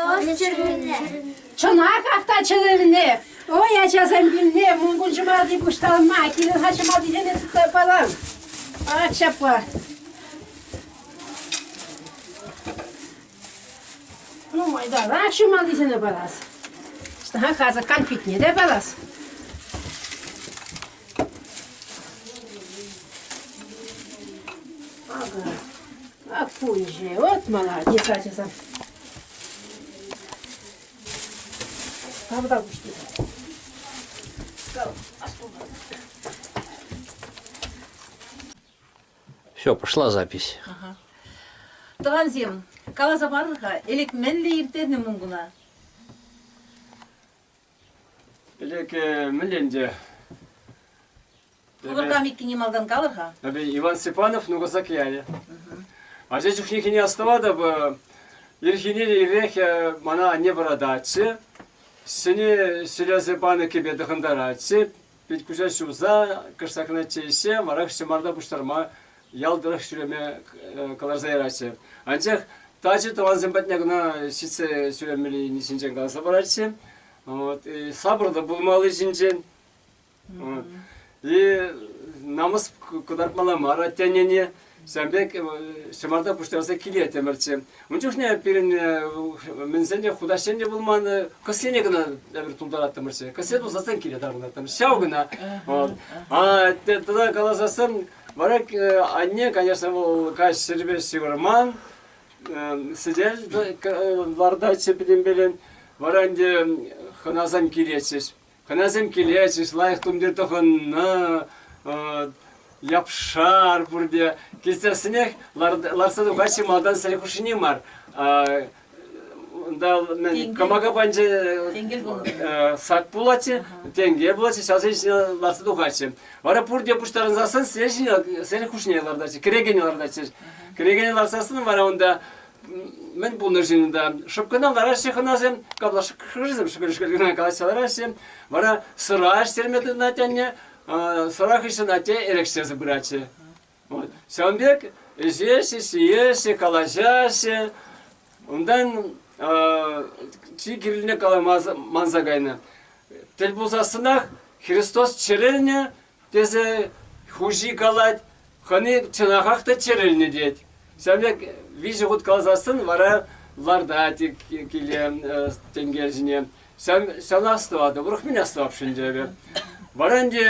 Христос чӗрӗлнӗ. Чӑнахах та чӗрӗлнӗ. Ой, ачасем килне Мункун ҫӑмарти пуҫтарма, килӗр-ха ҫӑмартисене тытса парам. Ак ҫапла. Нумайтарах ҫумаллисене парас. Ха, хасӑ конфетне те парас. Ага. Ак пулчӗ. Вот молодец, ачасем. Тавта пуҫ Все, пошла запись. Ага. Тӑвансем, каласа парӑр-ха, ӗлӗк мӗнле ирттернӗ Мункуна? Ӗлӗк мӗнле ӗнтӗ? Хӑвӑр кам иккенне малтан калӑр-ха. Эпӗ Иван Степанов, Нукасак ялӗ. Ача чухнехине астӑватӑп, ирхине ирех мана анне вӑрататчӗ, ҫӗнӗ ҫӗлесе панӑ кӗпе тӑхӑнтаратчӗ, пит-куҫа ҫуса кӑштах чейҫе вара ҫӑмарта пуҫтарма ял тӑрӑх ҫӳреме кӑларса яратчӗ. Анчах тачӑ тӑвансем патне кӑна ҫитсе ҫӳремелли ҫинчен каласа паратчӗ. Вот, и сапӑрлӑ пулмалли ҫинчен. Вот. И намӑс кӑтартмалла мар аттенене. Ҫавӑн пек ҫӑмарта пуҫтарса килеттӗмӗрччӗ. Ун чухне пирӗн мӗнсен те хутаҫсем те пулман, кӑсьене кӑна эпир тултараттӑмӑрччӗ. Кӑсье тулсассӑн киле таврӑнаттӑм. Ҫав кӑна. Вот. А тата каласассӑн вара анне, конечно, вӑл каҫ ҫӗрпе ҫывӑрман, сӗтел лартатчӗ пӗтӗмпелен. Вара ӗнтӗ хӑнасем килетчӗҫ. Хӑнасем килетчӗҫ, лайӑх тумтир тӑхӑннӑ, япшар пурте. Килсессӗнех ларса тухаҫҫӗ малтан сӗре хушшине мар. Унта кӑмака панчӗ сак пулатчӗ, тенке пулатчӗ, ҫавсен ҫине ларса тухатчӗ. Вара пурте пуҫтарӑнсассӑн сӗре ҫине, сӗре хушшине лартатчӗ, кӗрекене лартатчӗҫ. Кӗрекене ларсассӑн вара унта мӗн пулнӑ-ши унта? Шӑп кӑна лараҫҫӗ хӑнасем, капла хӑшӗсем шӗкӗр-шӗкӗр кӑна калаҫса лараҫҫӗ. Вара сӑра ӗҫтерме тытӑнать анне, сӑра хыҫҫӑн атте эрех ӗҫтерсе пыратчӗ. Вот. Ҫавӑн пек ӗҫеҫҫӗ, ҫиеҫҫӗ, калаҫаҫҫӗ. Унтан чи кирлине калама манса кайнӑ. Тӗл пулсассӑнах Христос чӗрӗлнӗ, тесе хуҫи калать, хӑни чӑнахах та чӗрӗлнӗ тет. Ҫав пек виҫӗ хут каласассӑн вара лартать киле тенкел ҫине. Ҫавна астӑватӑп, урӑх мӗн астӑвап-ши ӗнтӗ эпӗ. Вара ӗнтӗ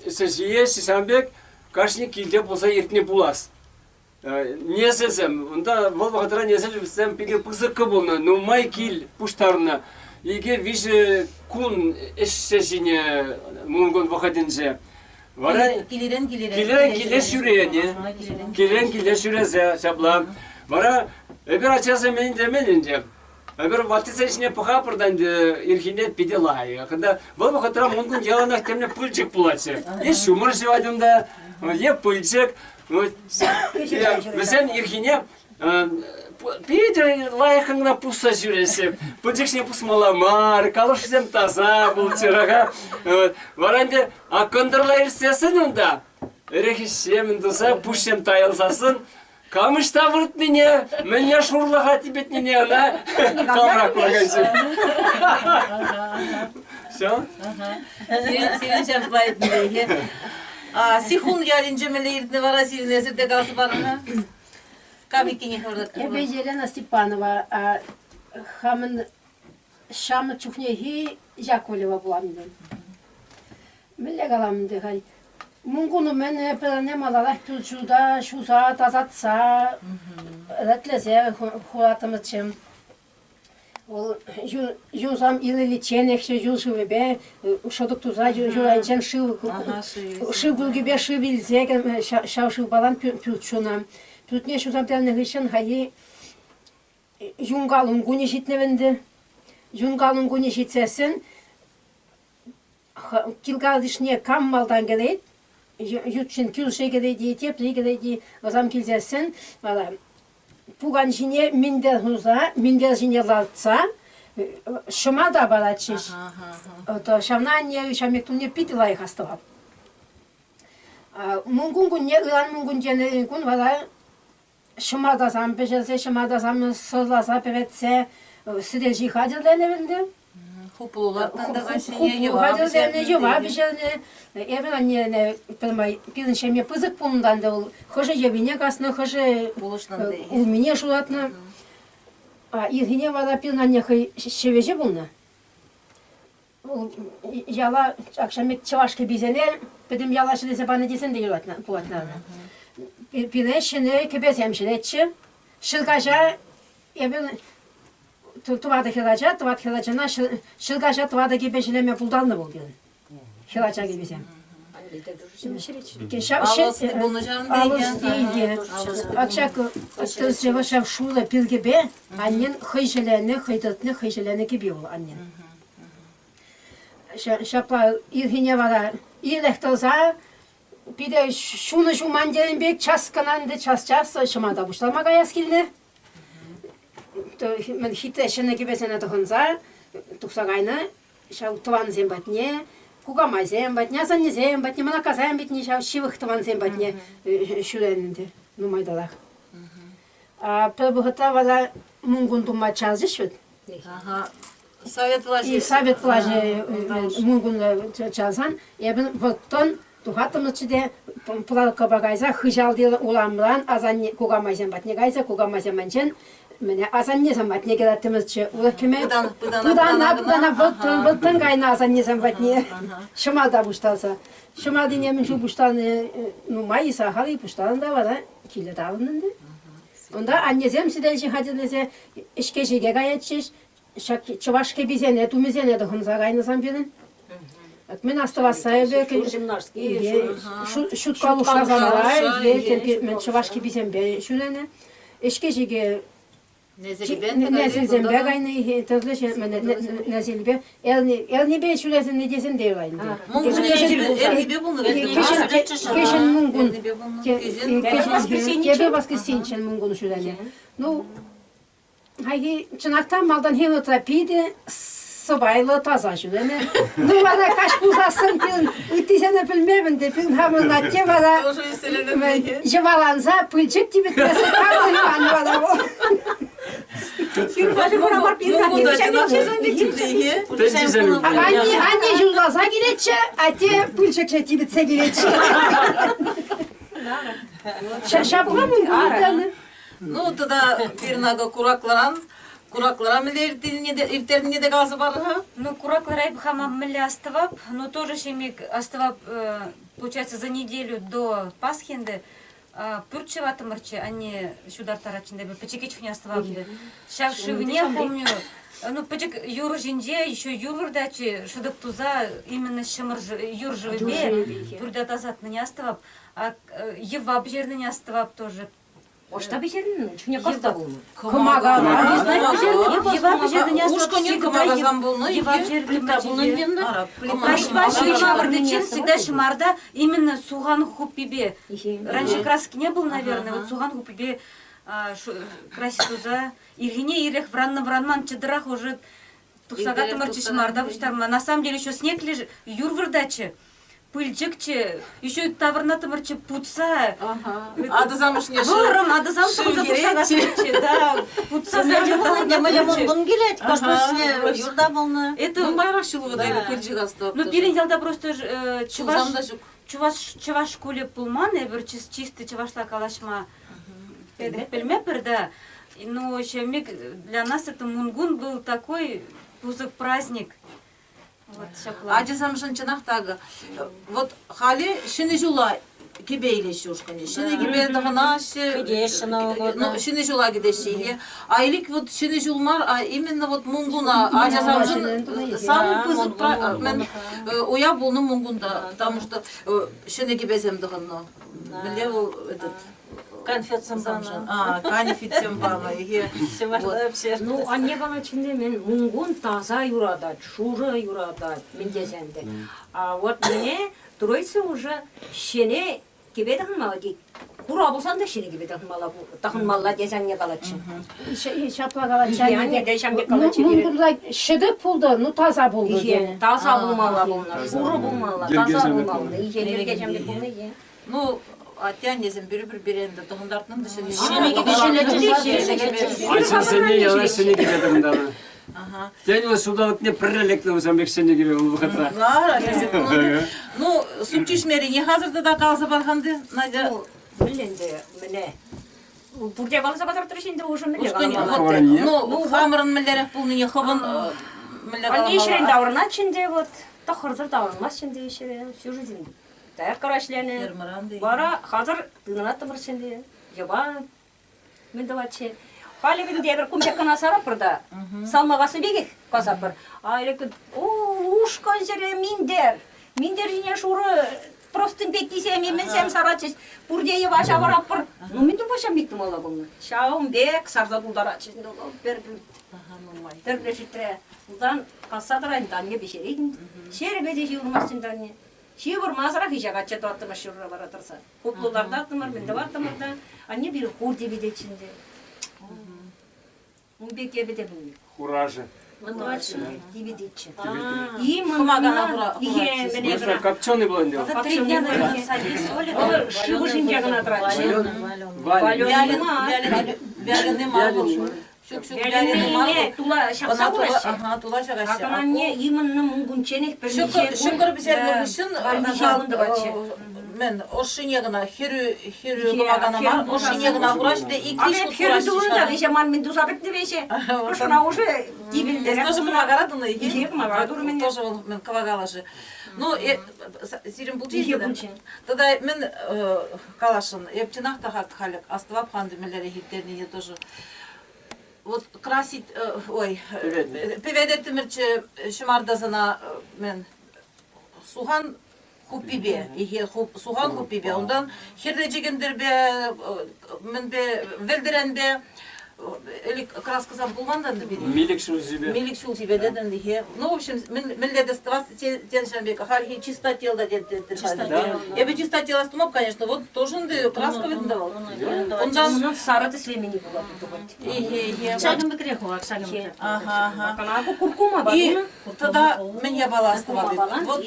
ҫиеҫҫӗ ҫавӑн пек кашни килте пулса иртнӗ пулас. Несӗлсем, унта вӑл вӑхӑтра несӗлсем питӗ пысӑккӑ пулнӑ, нумай кил пуҫтарнӑ. Икӗ-виҫӗ кун ӗҫсе ҫинӗ Мункун вӑхӑтӗнче. Вара килӗрен килӗрен килӗрен киле ҫӳренӗ, килӗрен киле ҫӳресе ҫапла. Вара эпир ачасем ӗнтӗ мӗн ӗнтӗ? Эпир ваттисен ҫине пӑхапӑр та ӗнтӗ ирхине питӗ лайӑх. Ӗнтӗ вӑл вӑхӑтра Мункун яланах темле пылчӑк пулатчӗ. Е ҫумӑр ҫӑвать унта, е пылчӑк. Вӗсем ирхине питӗ лайӑххӑн кӑна пусса ҫӳреҫҫӗ. Пылчӑк ҫине пусмалла мар, калушсем таса пулччӑр. Вара ӗнтӗ а кӑнтӑрла иртсессӗн унта эрех ӗҫсе туса пуҫсем тайӑлсассӑн кам ӑҫта выртнине, мӗнле шурлӑха типӗтнине ӑна хамӑра куракансем. Все? Сирӗн ҫапла иртнӗ. Сихун ялӗнче мӗнле иртнӗ вара сирӗн эсир те каласа парӑр-ха. Кам иккенне хӑвӑрт. Эпӗ Елена Степанова, хамӑн ҫамрӑк чухнехи Яковлева пулам-тӑм. Мӗнле калам ӗнтӗ халь? Мункун умӗн пӗрне маларах пӳрт-ҫурта ҫуса тасатса, ӗретлесе хуратӑмӑрччӗ. Вӑл юсам ирӗличченех юр шывӗпе шӑтӑк туса юр айӗнчен шыв шыв куркипе шыв илсе ҫав шывпалан пӳрт ҫунӑ. Пӳртне ҫуса пӗтернӗ хыҫҫӑн хайхи юнкалун кунӗ ҫитнӗ ӗнтӗ. Юнкалун кунӗ ҫитсессӗн кил-картишне кам малтан кӗрет, ют ҫын кӳрше кӗрет-и, тепри кӗрет-и, вӗсем килсессӗн вара пукан ҫине минтер хурса, минтер ҫине лартса ҫӑмарта паратчӗҫ. Ҫавна анне ҫав тумне питӗ лайӑх астӑвап. Мункун кунне, ыран мункун тенӗ кун вара. ҫӑмартасам пӗҫерсе, ҫӑмартасам сӑрласа пӗветсе сӗтел ҫи хатӗрленӗ ӗнтӗ. Хуплу лартнӑ та каҫхине йӑва хатӗрленӗ, йӑва пӗҫернӗ. Эпӗ аннене пӗрмай пирӗн ҫемье пысӑк пулнӑ ӗнтӗ вӑл хӑшӗ йӑвине каснӑ, хӑшӗ улмине шуратнӑ. Ирхине вара пирӗн анне хӑй ҫӗвӗҫӗ пулнӑ. Вӑл яла ҫак чӑваш кӗписене пӗтӗм яла ҫӗлесе панӑ тесен те юрать пулать наверное. Пире ҫӗнӗ кӗпесем ҫӗлетчӗ. Ҫӗр каҫа эпир тӑватӑ хӗрача, тӑват хӗрачана ҫӗр каҫа тӑватӑ кӗпе ҫӗлеме пултарнӑ вӑл пирӗн. Хӗрача кӗписем. Ҫак ҫав шурӑ пиркепе аннен хӑй ҫӗленӗ, хӑй тӗртнӗ, хӑй ҫӗленӗ кӗпи вӑл аннен. Ҫапла ирхине вара ирех тӑрса питӗ ҫунӑ ҫуман тенӗ пек час кӑна ӗнтӗ час-час ҫӑмарта пуҫлама каяс килнӗ. Мӗн хитре ҫӗнӗ кӗпесене тӑхӑнса тухса кайнӑ ҫав тӑвансем патне, кукамайсем патне, асаннесем патне, мӑнаккасем патне, ҫав ҫывӑх тӑвансем патне ҫӳренӗ ӗнтӗ нумайтарах. Пӗр вӑхӑтра вара Мункун тума чарчӗҫ вӗт. Совет влаҫӗ. Совет влаҫӗ Мункун чарсан эпӗ вӑрттӑн тухаттӑмӑрччӗ те планкӑпа кайса хыҫалти урамран асанне кукамайсем патне кайса кукамайсем патӗнчен мӗне асаннесем патне кӗреттӗмӗрччӗ. Урӑх кӗме пытана пытана вӑрттӑн вӑрттӑн кайнӑ асаннесем патне ҫӑмарта пуҫтарса. Ҫӑмартине мӗн чул пуҫтарни нумай-и сахал-и пуҫтарнӑ та вара киле таврӑннӑ ӗнтӗ. Унта аннесем сӗтел ҫи хатӗрлесе ӗҫке-ҫике каятчӗҫ. Ҫак чӑваш кӗписене, тумӗсене тӑхӑнса кайнӑ сан пирӗн. Мӗн астӑвасса эпӗ ҫутка мӗн чӑваш кӗписемпе ҫӳренӗ. Ӗҫке-ҫике несӗлсемпе кайнӑ, тӗрлӗ несӗлпе. Эрнипе ҫӳресен тесен те юрать ӗнтӗ. Кӗҫӗн Мункун. Эпӗ воскресеньччен Мункун ҫӳренӗ. Ну, Хайхи чӑнах та малтанхи вӑхӑтра питӗ сӑпайлӑ таса ҫӳренӗ. Ну вара каҫ пулсассӑн пирӗн ыттисене пӗлмепӗн те пирӗн хамӑрӑн атте вара йӑваланса пылчӑк типӗтмесӗр таврӑнман вара вӑл. Анне, анне юрласа килетчӗ, атте пылчӑкҫӑ типӗтсе килетчӗ. Ҫапла мӑн Ну, тогда пирӗн акӑ куракларан, кураклара мӗнле ирттернине те каласа пар-ха. Ну, кураклара эп хама мӗнле астӑвап, но тоже ҫемек астӑвап, получается, за неделю до Пасхи ӗнтӗ пӳрт ҫӑваттӑмӑрччӗ, анне ҫутарттаратчӗ ӗнтӗ, пӗчӗккӗ чухне астӑвап ӗнтӗ. Ҫав шывне, помню, ну, пӗчӗк юр ҫинче еще юр выртатчӗ, шӑтӑк туса именно ҫӑмӑр юр шывӗпе пӳрте тасатнине астӑвап. А йӑва пӗҫернине астӑвап тоже. Ӑҫта пӗҫернӗ? Чухне кӑста пулнӑ. Кӑмака. Йӑва пӗҫернине Ушкӑнӗн кӑмакасам пулнӑ. Йӑва пӗҫернӗ. Каҫпа ҫырма выртиччен всегда ҫӑмарта именно сухан хуппипе. Раньше краски не было, наверное, вот сухан хуппипе красить туса. Ирхине ирех вӑраннӑ-вӑранман чӑтӑрах уже Тухса каттӑмӑрччӗ ҫӑмарта пуҫтарма. На самом деле еще снег лежит, юр выртатчӗ. Пылчӑкчӗ, еще таврӑнаттӑмӑрччӗ путса. Атӑсам ӑшне Вӑрӑм атӑсам тӑхӑнса тухса каттӑмӑрччӗ, да. Путса Мӑн килет, кашкӑшне юрта пулнӑ. Это нумайрах ҫул вӑта пылчӑк астӑвап. Ну, пирӗн ялта просто чӑваш чӑваш чӑваш шкулӗ пулман, эпир чисто чӑвашла калаҫма пӗлмепӗр, да. Ну, ҫемик для нас это Мунгун был такой пысӑк праздник. Вот ҫапла. Ачасемшӗн чӑнах та акӑ. Вот халӗ Ҫӗнӗ ҫула кӗпе илеҫҫӗ ушкӑнӗ. Ҫӗнӗ кӗпе тӑхӑнаҫҫӗ. Кӗтеҫҫӗ Новый год. Ну, Ҫӗнӗ ҫула кӗтеҫҫӗ. А илик вот Ҫӗнӗ ҫул мар, а именно вот Мунгуна ачасемшӗн самый пысӑк уяв пулнӑ Мунгунта, потому что ҫӗнӗ кӗпесем тӑхӑннӑ. Мӗнле вӑл этот Конфетсем панӑ. А, канифитсем панӑ. Ну, анне пана чӗннӗ мен мункун таса юратать, шурӑ юратать, мӗн тесен те. А вот мне троица уже ҫӗнӗ кӗпе тӑхӑнмалла тет. Хура пулсан та ҫӗнӗ кӗпе тӑхӑнмалла, тӑхӑнмалла тесе анне калатчӗ. Ҫапла калатчӗ анне те ҫам пек калатчӗ. Мункунла ҫӗтӗк пултӑр, ну таса пултӑр тенӗ. Таса пулмалла пулнӑ, шурӑ пулмалла, таса пулмалла. Йӗрке ҫам пек пулнӑ. Ну, Атте-аннесем пӗр-пӗр беренде тӑхӑнтартнӑ та ҫӗнӗ Ачасене яла ҫӗнӗ кӗпе тӑхӑнтарнӑ. Тен, вӑл ҫулталӑкне пӗрре лекнӗ ҫавӑн пек ҫӗнӗ кӗпе вӑл вӑхӑтра. Ну, сутчишмерине хазыр тата каласа парханды, Надя. Мӗнле ӗнтӗ, мӗне? Пурте каласа кӑтартрӗҫ ӗнтӗ уже мӗнле каламалла. Ну, хамӑрӑн мӗнлерех пулнине хӑвӑн мӗнле каламалла. Ӗҫрен таврӑнать ӗнтӗ вот, тӑххӑрсӑр таврӑнмасть ӗнтӗ ӗҫре, всю жизнь дояркӑра ӗҫленӗ. Вара хазыр тытӑнаттӑмӑр ӗнтӗ, йӑва мӗн тӑватчӗ. Халӗ ӗнтӗ эпир кун пек кӑна сараппӑр та, салма каснӑ пекех касаппӑр. А ӗлӗк ушкӑн ҫӗре минтер, минтер ҫине шурӑ простынь пеккисем, мӗнсем саратчӗҫ. Пурте йӑва ҫавӑраппӑр. Ну, мӗн тума ҫав пек тумалла пулнӑ? Ҫавӑн пек сарса тултаратчӗҫ. Пӗр пӳрт. Тӗрлӗ ҫӗртре. Унтан касса тӑрать, анне пӗҫерет. Ҫерӗпе те ҫывӑрмасть ӗнтӗ анне. Ҫывӑрмасӑрах иҫе качча тӑваттӑмӗш ҫурра вара тӑрса. Хуплу лартаттӑмӑр, мӗн тӑваттӑмӑр та. Анне пире хур типӗтетчӗ ӗнтӗ. Ун пек эпӗ те пӗлмен. Хурашӗ. Типӗтетчӗ. И кӑмакана хура. Копченый был ӗнтӗ. Вӑл шыв ӑшӗнче кӑна тӑратчӗ. Вяленый. Вяленый мар вӑл. Ҫук, ҫук, вяленый мар вӑл. Тула ҫапса хураҫҫӗ. Ага, тула ҫакаҫҫӗ. Акӑнанне имӑннӑ мункунчченех пӗрниче Ҫӑкӑр пӗҫернӗ хыҫҫӑн мӗн ӑшшине кӑна хӗрӳ хӗрӳ кӑмакана мар, ӑшшине кӑна хураҫҫӗ те иккӗш хут Хӗрӳ тунӑ та веҫе ман мӗн туса пӗтнӗ веҫе. Кӑшкӑна уже типӗлтерех. Тоже кӑмакара тунӑ Ихе кӑмакара турӑм ӗнтӗ. Тоже вӑл мӗн кӑвакалашӗ. Ну, сирӗн пулчӗ пулчӗ. Тата мӗн каласшӑн, эп чӑнах та халь астӑвап хан мӗнлерех ирттернине тоже. Вот красить, ой, пӗвететтӗмӗрччӗ ҫӑмартасана мӗн сухан хуппипе, ихе сухан хуппипе, унтан хӗрлӗ чӗкӗнтӗрпе, мӗнпе, вӗлтӗренпе, ӗлӗк краскӑсам пулман та пирӗн. Милӗк ҫулҫипе. Милӗк ҫулҫипе тетӗн ихе. Ну, в общем, мӗнле те тӑвас тен ҫавӑн пек хальхи чистотел та тет Эпӗ чистотел астумап, конечно, вот тоже ӗнтӗ краска вӗт ӗнтӗ вӑл. Унтан сарӑ тӗслемени пулать тухать. Ихе, ихе. Ҫакӑн пекрех вӑл, ҫакӑн пекрех. Ага, ага. Ага, куркума ба И тогда мӗн япала астӑватӑп. Вот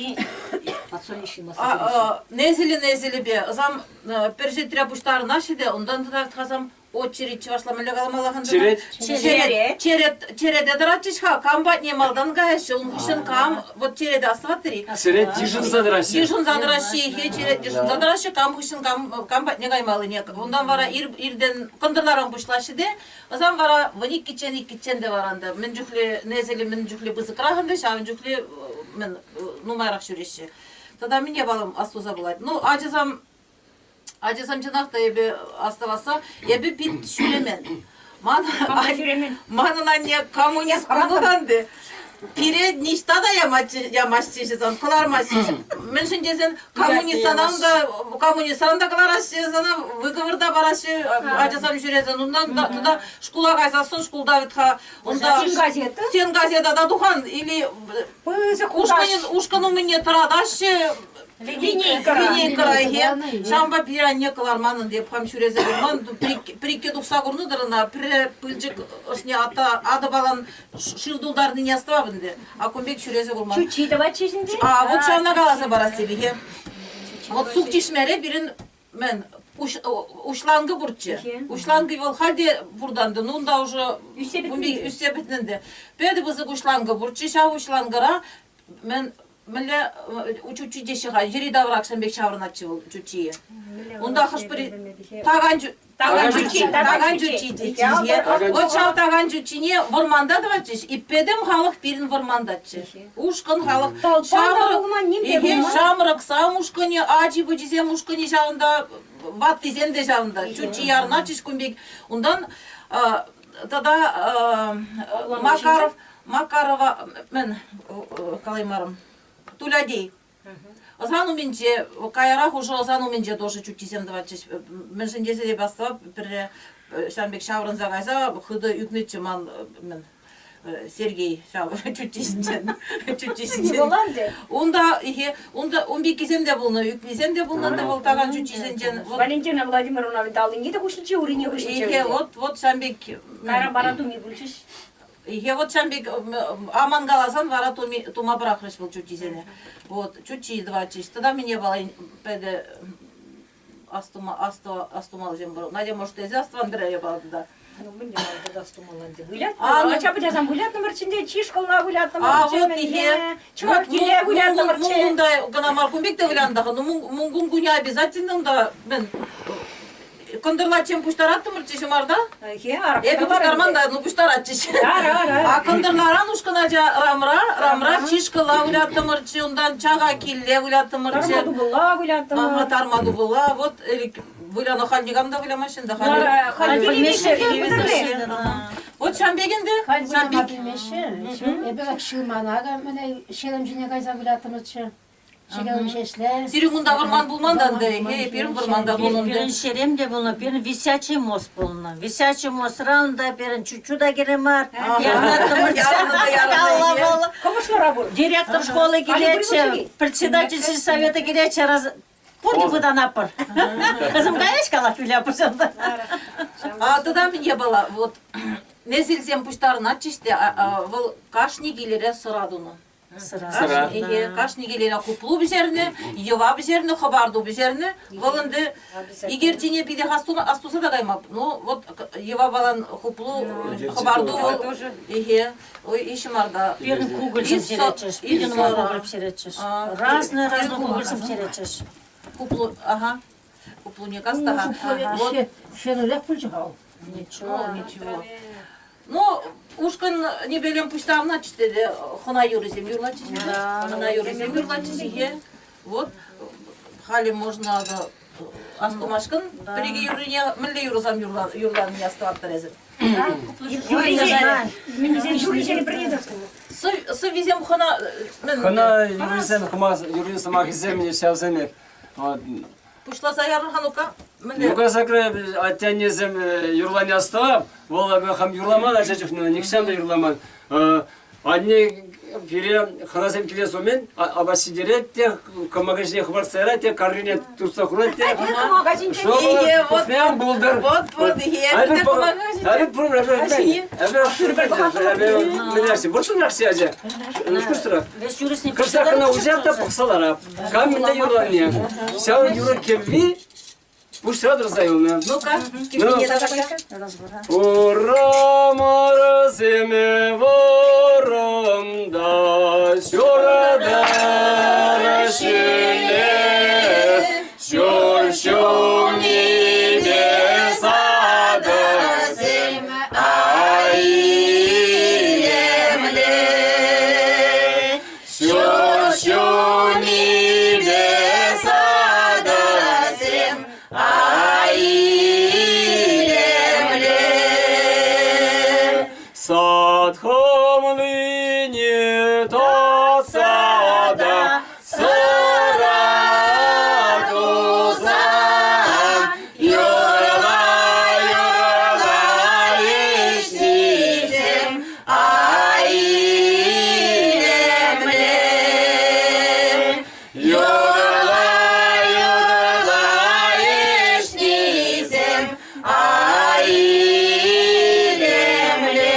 несӗлӗ-несӗлӗпе ӑсам пӗр ҫӗртре пуҫтарӑнаҫҫӗ те, унтан тата хасам очередь чӑвашла мӗнле каламалла Черет. Черет. Черет, черете тӑратчӗҫ-ха, кам патне малтан каяҫҫӗ, ун хыҫҫӑн кам, вот черете астӑваттӑр-и? Черет йышӑнса тӑраҫҫӗ. Йышӑнса тӑраҫҫӗ, ихе черет йышӑнса тӑраҫҫӗ, кам хыҫҫӑн кам, кам патне каймаллине. Унтан вара ир, иртен кӑнтӑрларан пуҫлаҫҫӗ те, ӑсан вара вун иккӗччен иккӗччен те вара ӗнтӗ мӗн чухлӗ несӗлӗ мӗн чухлӗ пысӑкрах ӗнтӗ, ҫавӑн чухлӗ мӗн нумайрах ҫӳреҫҫӗ. Тата мӗн япалам астуса пулать. Ну, ачасам Ачасем чӑнах та эпӗ астӑвасса, эпӗ пит ҫӳремен. Ман, манӑн анне коммунист пулнӑ те пире ниҫта та ямаҫҫӗ сан, кӑлармаҫҫӗ. Мӗншӗн тесен коммунистсанан та коммунистран та кӑлараҫҫӗ сана, выговор та параҫҫӗ ачасем ҫӳресен. Унтан тата шкула кайсассӑн шкулта вӗт-ха унта Стенгазета? Стенгазета та тухан или Пысӑк ушкӑнӗн ушкӑн умӗнне тӑратаҫҫӗ Линейкӑра. Линейкӑра, эхе. Ҫавӑнпа пире анне кӑларман ӗнтӗ, эп хам ҫӳресе курман. Пӗр-икке тухса курнӑ-тӑр ӑна, пӗрре пылчӑк ӑшне ата атӑпалан шыв тултарнине астӑвап ӗнтӗ. А кун пек ҫӳресе курман. Чуччи тӑватчӗ ӗнтӗ. А вот ҫавна каласа парас тепӗхе. Вот сук чишмере пирӗн мӗн уҫланкӑ пурччӗ. Уҫланкӑ вӑл халь те пуртан ну унта уже ӳссе пӗтнӗ ӗнтӗ. Пӗтӗ пысӑк уҫланкӑ пурччӗ. Ҫав уҫланкӑра мӗн мӗнле чуччи теҫҫӗ-ха, йӗри-тавраксем пек ҫаврӑнатчӗ вӑл чуччие. Унта хӑш-пӗри такан такан чуччи, такан чуччи тетчӗ. Вот ҫав такан чуччине вӑрманта тӑватчӗҫ, и пӗтӗм халӑх пирӗн вӑрмантаччӗ. Ушкӑн халӑх. Ҫамрӑксам ушкӑнӗ, ачи-пӑчисем ушкӑнӗ ҫавӑнта, ваттисем те ҫавӑнта. Чуччи ярӑнатчӗҫ кун пек. Унтан тата Макаров Макарова мӗн калаймарӑм Тулядей. Ӑсан умӗнче, каярах уже ӑсан умӗнче тоже чуттисем тӑватчӗҫ. Мӗншӗн тесе эпӗ астӑвап, пӗрре ҫавӑн пек ҫаврӑнса кайса хытӑ ӳкнӗччӗ ман мӗн Сергей ҫав чуттисенчен. Чуттисенчен. Унта ихе, унта ун пеккисем те пулнӑ, ӳкнисем те пулнӑ та вӑл такан чуттисенчен. Валентина Владимировна аллине те хуҫнӑччӗ, урине хуҫнӑччӗ. Ихе, вот, вот ҫавӑн пек. Кайран вара туми пулчӗҫ. Е вот ҫавӑн пек аманкаласан вара тума пӑрахрӗҫ вӑл чуччисене. Вот, чуччи тӑватчӗҫ. Тата мӗне пӗтӗ. астума астумаллисем пур. Надя, может, эсӗ астӑван пӗрре палӑртнӑ. Ну, мӗн те астумалла ӗнтӗ. Вылятнӑ, ача-пӑчасем выляттӑмӑрччӗ чышкӑлла выляттӑмӑрччӗ. А вот ихе. Чӑваш киле выляттӑмӑрччӗ. Мункунта кӑна мар кун пек те вылянтӑ-ха. Ну, мункун кунӗ обязательно унта мӗн кӑнтӑрлаччен пуҫтараттӑмӑрччӗ ҫӑмарта. Эпӗ пуҫтарман та, ну пуҫтаратчӗҫ. А кӑнтӑрларан ушкӑн ача рамра, рамра чышкӑла выляттӑмӑрччӗ, унтан чага килле выляттӑмӑрччӗ. Тарма тупӑлла выляттӑмӑр. Ага, тарма тупӑлла. Вот выляну халь никам та вылямасть ӗнтӗ. Халь пӗлмеҫҫӗ. Вот ҫам пек ӗнтӗ. Халь выляма пӗлмеҫҫӗ. Эпӗ как ҫырмана мӗне ҫерем ҫине кайса выляттӑмӑрччӗ. Ҫекелем ҫеҫле. Сирӗн кунта вӑрман пулман та ӗнтӗ. Эй, пирӗн вӑрманта пулнӑ. Пирӗн ҫерем те пулнӑ, пирӗн висячий мост пулнӑ. Висячий мостра унта пирӗн чуччу та кирлӗ мар. Кӑмӑшлӑра пур. Директор школы килетчӗ, председатель сельсовета килетчӗ, пурте пытанатпӑр. Кызым каяҫ калать выляпӑр. А тата мӗн япала, вот несӗлсем пуҫтарӑнатчӗҫ те, вӑл кашни килӗре сӑра тунӑ. Сӑра. Кашни килӗре хуплу пӗҫернӗ, йӑва пӗҫернӗ, хӑпарту пӗҫернӗ. Вӑл ӗнтӗ икерчине питӗ астуса та кайма. Ну, вот йӑвапалан хуплу, хӑпарту вӑл. Ихе, ой, и ҫӑмарта. Пирӗн кукӑльсем ҫиретчӗҫ, пирӗн кукӑль пӗҫеретчӗҫ. Разные разные кукӑльсем пӗҫеретчӗҫ. Хуплу, ага. Хуплуне кастаха. Вот. Шенӗрех пулчӗ-ха. Ничего, ничего. Ну, ушкӑн небелем пуҫтарнӑччӗ те хӑна юррисем юрлатчӗҫ. Хӑна юррисем юрлатчӗҫ ихе. Вот халӗ можно астумашкӑн пӗр-икӗ юррине мӗнле юрӑсам юрланине астӑваттӑр эсир? Сӑввисем хӑна Хӑна юррисем юррин сӑмахӗсем ҫавсемех. Пуҫласа ярӑр-ха, ну-ка. Мӗнле? Ну-ка, сакра атте-аннесем юрлани астӑвап. Вӑл хам юрламан ача чухне, нихҫан та юрламан. Анне пире хӑнасем килес умӗн апат ҫитерет те, кӑмака ҫине хӑпартса ярать те, каррине туртса хурать те. Кӑмака ҫинчен. Пӑхням пултӑр. Вот, вот, Эпир вӑрҫӑнрах ача. Шкурсӑрах. Кӑштах кӑна уҫап та пӑхса ларап. Кам мӗнле юрланине. Ҫав юрӑ кӗвви пуҫра тӑрса юлнӑ. Ну-ка, кӗввине давай. Урамӑрсем вӑрӑмда ҫуртар ҫӳле ҫур ҫумипе садӑсем ай илемле ҫур ҫумипе садӑсем ай илемле Сад хӑмлине татса та сӑра тусан юрла, юрла ӗҫнисем ай илемле. Юрла, юрла ӗҫнисем ай илемле.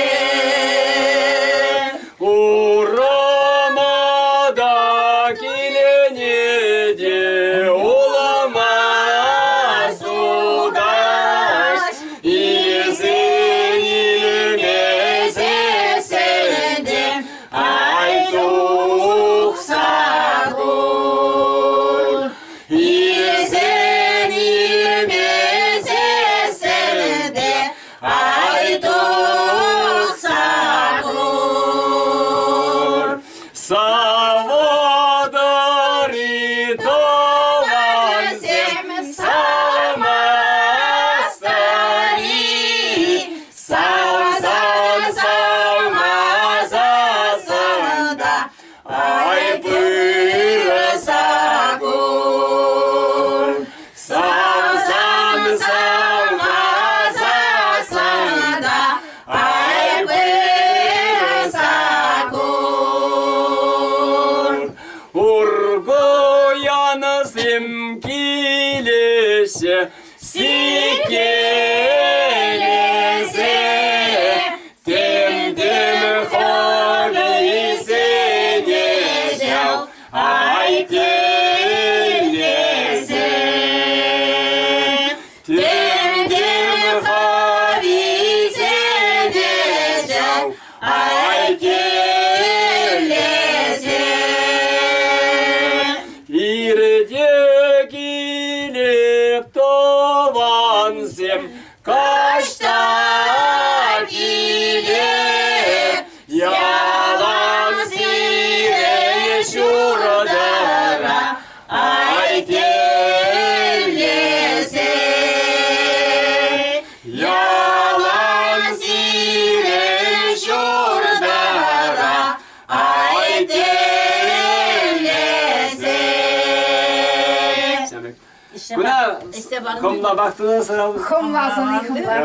Хӑмла вахтӑна сӑралӑм. Хӑмласӑн-и хӑмла.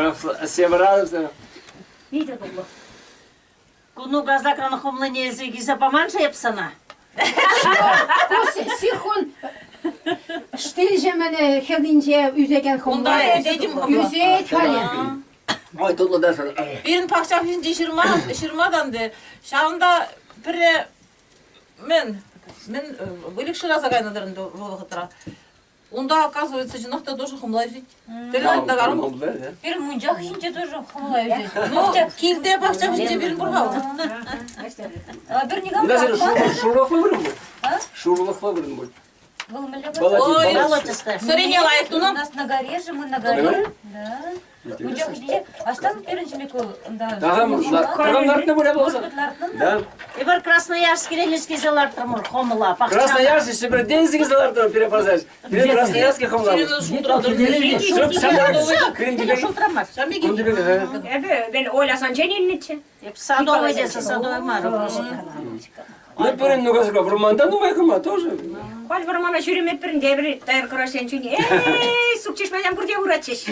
Севралӑм. Питӗ тутлӑ. Куну казакран хӑмлине илсе килсе паман-ши эп сана? Сихун штилҫӗмӗне хӗрринче ӳсекен хӑмла. Унта ӳсет-им хӑмла? Ӳсет халӗ. Ой, тутлӑ та Пирӗн пахча хыҫӗнчи ҫырма, ҫырматан те ҫавӑнта пӗрре мӗн, мӗн выльӑх шыраса кайнӑ-тӑр ӗнтӗ вӑл вӑхӑтра. Унта, оказывается, чӑнах та тоже хӑмла ӳсет. Тӗлӗнет та Пирӗн мунча хыҫӗнче тоже хӑмла ӳсет. Ну, килте пахча хыҫӗнче пирӗн пур-ха. Пӗр никам Унта сирӗн шурлӑхлӑ вырӑн пуль. Шурлӑхлӑ вырӑн пуль. Вӑл мӗнле Болотистая. Сӑрине лайӑх тунӑ. У нас на горе же, мы на горе. Да. Мунча хыҫӗнче. Аҫтан пирӗн ҫемек вӑл? Тагам лартнӑ пуль болса. Да. Эпир Красноярскире лескесе лартрӑмӑр хӑмла. Красноярск Ҫӗпӗртен сиксе лартрӑм пире пасаж. Пире Красноярский хӑмла. Эпӗ ben Оля санчен илнӗччӗ. Эп садовый тесе садовый мар. Ну, пирӗн ну касӑка вӑрманта нумай хӑма тоже. Халь вӑрмана ҫӳреметпӗр тепӗр тайӑр кӑрашсен чунӗ. Эй, сукчишмасем пурте уратчӗҫ.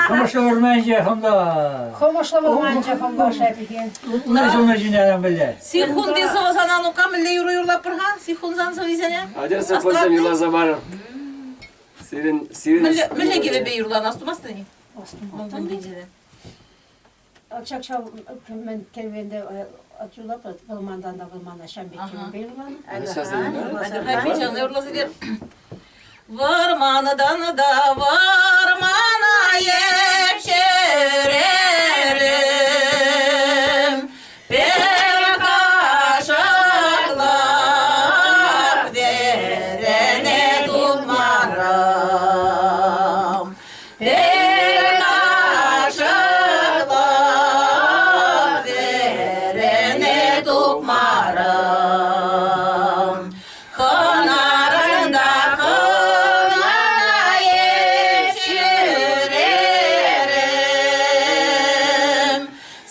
Хӑмӑшлӑ вӑрманче хӑмла. Хӑмӑшлӑ вӑрманче хӑмла шепӗхе. Уна ҫулна ҫине пӗле. Сихун тесе сана ну-ка мӗнле юрӑ юрлатпӑр-ха? Сихунсан сӑввисене? Атя сыхласем юрласа парӑр. Сирӗн, сирӗн... Мӗнле кӗвӗпе юрланӑ астумастӑн-и? Ҫак ҫав мӗн кӗвӗнде юлап, вӑл мантан та вӑл мана ҫам пек кӗвӗпе юрланӑ. Вӑрмантан та вӑрмана эп ҫӳрерӗм, пӗр кашӑклӑх верене тупмарӑм. Пӗр кашӑклӑх верене тупмарӑм. Хӑнаран та хӑнана эп ҫӳрерӗм.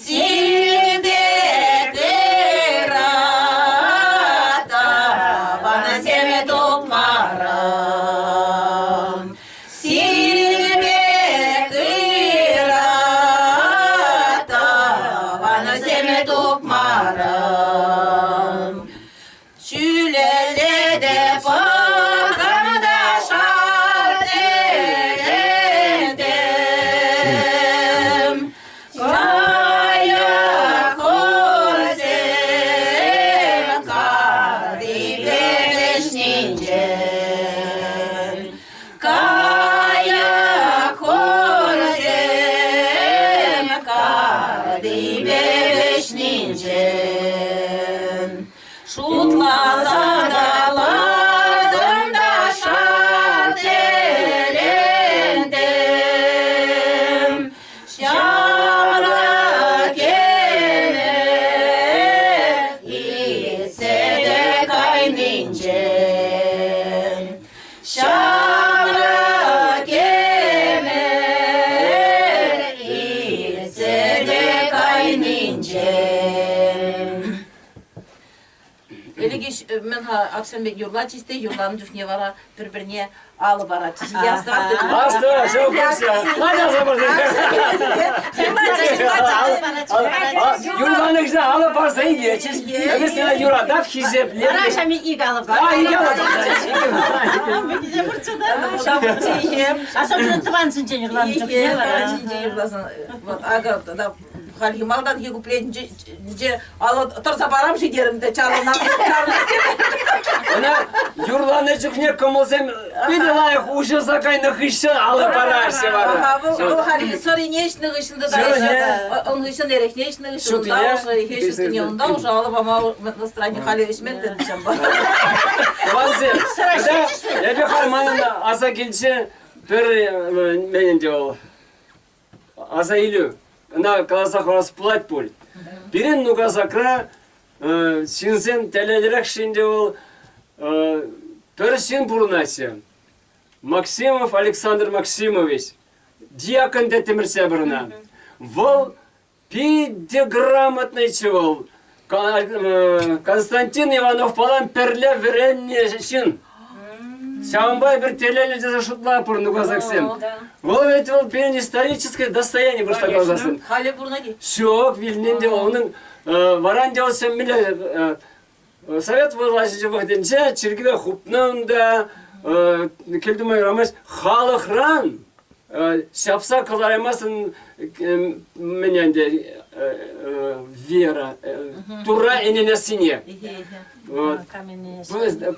Сирӗнпе пыра тавансем тупмарӑм. Сирӗнпе ыра тавансем тупмарӑм. Ҫӳлелле те пӑхрӑм та шар тӗлӗнтӗм. Кайӑк хурсем картипе вӗҫнинчен. Кайӑк хурсем картипе вӗҫнинчен. Шутласа калатӑм та шар тӗлӗнтӗм. Ҫамрӑк ӗмӗр иртсе те кайнинчен. Ҫамрӑк ӗмӗр иртсе те кайнинчен. Ӗлӗк мӗн-ха аксем пек юрлатчӗҫ те юрланӑ чухне вара пӗр-пӗрне алӑ паратчӗҫ. Аста, все, курса. Юрланӑ кӑҫа алӑ парса илетчӗҫ. Эпӗ сана юратап, хисеплеп. Вара ҫами ик алӑ пар. А, ик алӑ Особенно тӑвансенчен юрланӑ чухне вара. Тӑвансенчен юрласан, вот акӑ хальхи малтанхи куплетӗнче алӑ тӑрса парам-ши терӗм те чарӑнас чарӑнас Ӑна юрланӑ чухне кӑмӑлсем питӗ лайӑх уҫӑлса кайнӑ хыҫҫӑн алӑ параҫҫӗ вара. Ага, вӑл вӑл хальхи сӑрине ӗҫнӗ хыҫҫӑн та ун хыҫҫӑн эрехне ӗҫнӗ хыҫҫӑн унта уже ҫуттине унта уже алӑ пама настроени халӗ ӗҫмен тен ҫампа. Тӑвансем, эпӗ халь манӑн аса килчӗ пӗр мӗн ӗнтӗ вӑл аса илӳ. Ӑна каласа хӑварас пулать пуль. Пирӗн Нукасакра ҫынсем телейлӗрех ӗнтӗ вӑл пӗр ҫын пурӑнатчӗ. Максимов Александр Максимович, диакон теттӗмӗрччӗ эпир ӑна. Вӑл питӗ грамотнӑйччӗ вӑл. Константин Ивановпалан пӗрле вӗреннӗ ҫын. Ҫавӑнпа эпир телейлӗ тесе шутлатпӑр нукасаксем. Вӑл ведь вӑл пирӗн историческое достояние пуҫла каласассӑн. Халӗ пурӑнать-и? Ҫук, вилнӗ ӗнтӗ унӑн вара ӗнтӗ вӑл мӗнле Совет влаҫӗнче вӑхӑтӗнче чиркӗве хупнӑ унта, кӗл тума юрамасть. Халӑхран ҫапса кӑлараймастӑн мӗн ӗнтӗ вера, Турра ӗненессине. Вот.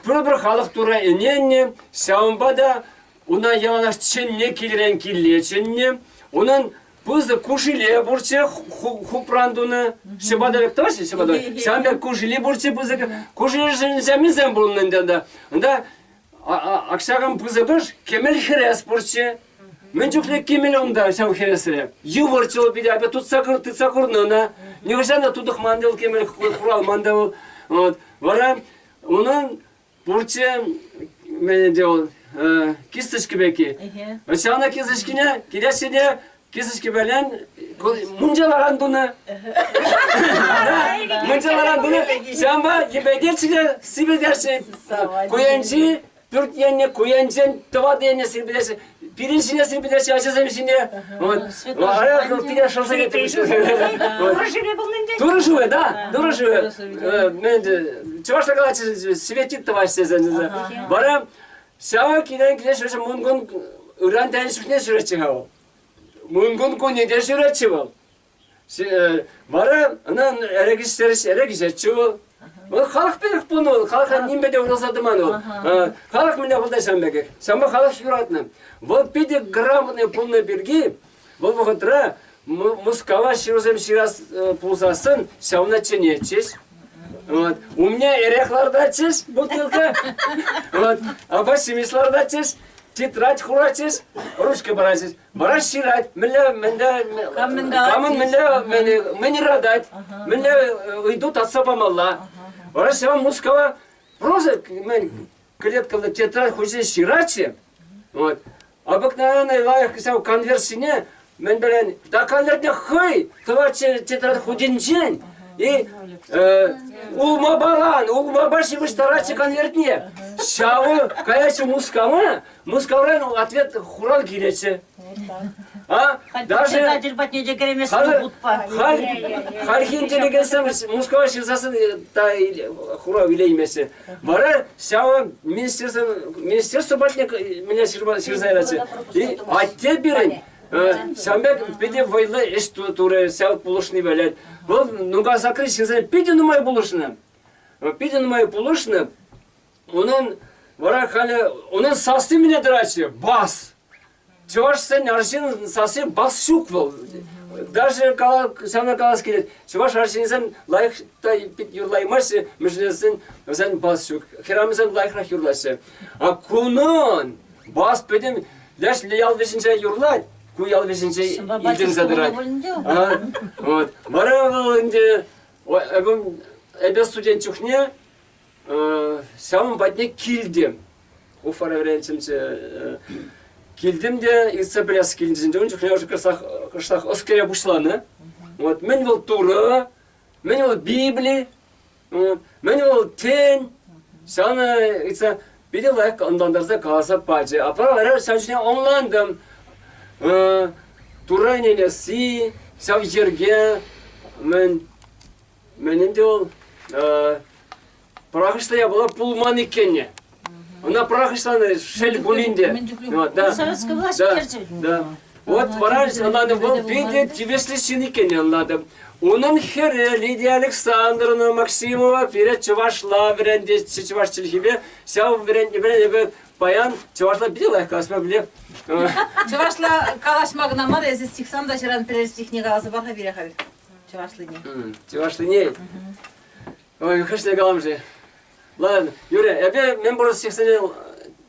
Пӗр-пӗр халӑх Турра ӗненнӗ, ҫавӑнпа та уна яланах чӗннӗ, килрен киле чӗннӗ. Унӑн пысӑк кушиле пурччӗ, хупран тунӑ. Ҫӑпата пек тӑваҫҫӗ, ҫӑпата. Ҫавӑн пек кушили пурччӗ пысӑк. Кушилешӗн ҫамисем пулнӑ ӗнтӗ унта. Унта акҫакан пысӑкӑш кӗмӗл хӗрес пурччӗ. Мӗн чухлӗ кӗмӗл унта ҫав хӗресре. Йывӑрччӗ вӑл питӗ, апе тутса, тытса курнӑ ӑна. Нихӑҫан та тутӑхман вӑл кӗмӗл, хуралман та вӑл. Вот. Вара унӑн пурччӗ, мӗн ӗнтӗ вӑл, кисточка пекки. Ҫавна кисточкине килеҫҫӗ те кисточкипелен мунчаларан тунӑ. Мунчаларан тунӑ. Ҫавӑнпа йӗпететчӗ те сивӗтетчӗ. Ку енчи пӳрт енне, ку енчен тӑват енне сирпӗтеҫҫӗ. Пирӗн ҫине сирпӗтеҫҫӗ, ачасем ҫине. Вот. Пире шӑлса Турӑ шывӗ пулнӑ ӗнтӗ. Турӑ шывӗ, да, турӑ шывӗ. Чӑвашла калаҫҫӗ, светит тӑваҫҫӗ тесе. Вара ҫавӑ килен киле ҫӳресе Мункун ыран тенӗ чухне ҫӳретчӗ-ха вӑл. Мункун кунне те ҫӳретчӗ вӑл. Вара ӑна ӗрекӗҫетчӗ вӑл. Вӑл халӑх пекех пулнӑ вӑл, халӑха нимпе те урӑлса тӑман вӑл. Халӑх мӗне пултӑр ҫавӑн пекех. Ҫавӑнпа халӑх юратнӑ. Вӑл питӗ грамотный пулнӑ пирки вӑл вӑхӑтра Мускава ҫырусем ҫырас пулсассӑн ҫавна чӗнетчӗҫ. Вот. Умне эрех лартатчӗҫ, бутылка. Вот. Апа ҫимӗҫ лартатчӗҫ, тетрадь хуратчӗҫ, ручка паратчӗҫ. Вара ҫырать, мӗнле, мӗнле, камӑн мӗнле, мӗн ыратать, мӗнле ыйту татса памалла. Вара ҫав Мускава просто мӗн клеткӑллӑ тетрадь хуҫи ҫыратчӗ. Вот. Обыкновенный лайӑх ҫав конверт ҫине мӗн пӗлен, та конвертне хӑй тӑватчӗ тетрадь хутӗнчен и улмапаран, улмапа ҫыпӑҫтаратчӗ конвертне. Ҫавӑ каятчӗ Мускава, Мускавран ответ хурал килетчӗ. А даже председатель патне те кӗремес хутпа. Хальхи интеллигентсем Мускава ҫырсассӑн та хурав илеймеҫҫӗ. Вара ҫавӑ министерство министерство патне меня ҫырса яратчӗ. И атте пирӗн ҫавӑн пек питӗ вӑйлӑ ӗҫ турӗ, ҫав пулӑшни валять. Вӑл Нукасакри ҫынсене питӗ нумай пулӑшнӑ. Питӗ нумай пулӑшнӑ. Унӑн вара халӗ унӑн сасси мӗне тӑратчӗ? Бас! Чӑвашсен арҫын сасси бас ҫук вӑл. Даже ҫавна калас килет. Чӑваш арҫынсем лайӑх та пит юрлаймаҫҫӗ, мӗншӗн вӗсен бас ҫук. Хӗрарӑмсем лайӑхрах юрлаҫҫӗ. А кунӑн бас пӗтӗм леш ял вӗҫӗнче юрлать, ку ял вӗҫӗнче илтӗнсе тӑрать. Вот. Вара вӑл ӗнтӗ эпӗ студент чухне Ҫавӑн патне килтӗм. Уфара вӗренчӗмччӗ. Килтӗм те иртсе пӗлес килнӗ ун чухне уже кӑштах, кӑштах ӑс кӗре пуҫланӑ. Вот, мӗн вӑл Турӑ, мӗн вӑл Библи, мӗн вӑл тӗн, ҫавна ыйтса питӗ лайӑх ӑнлантарса каласа пачӗ. Апла вара ҫав чухне ӑнлантӑм. Турра ӗненесси, ҫав йӗрке, мӗн Мӗн ӗнтӗ вӑл? Пӑрахӑҫлӑ япала пулман иккенне. Ӑна пӑрахӑҫланӑ шел пулин те. Да. Советская власть кӗрчӗ. Да. Вот вара ӑнлантӑм, вӑл питӗ тивӗҫлӗ ҫын иккенне ӑнлантӑм. Унӑн хӗрӗ Лидия Александровна Максимова пире чӑвашла вӗрентетчӗ чӑваш чӗлхипе. Ҫав вӗрентнипе эпӗ паян чӑвашла питӗ лайӑх калаҫма пӗлеп. Чӑвашла калаҫма кӑна мар, эсӗ стихсам та ҫыран пӗрер стихне каласа пар-ха пире халь. Чӑвашлине. Чӑвашлине. Ой, хӑшне калам-ши? Ладно, Юрий, эпӗ мӗн пур стихсене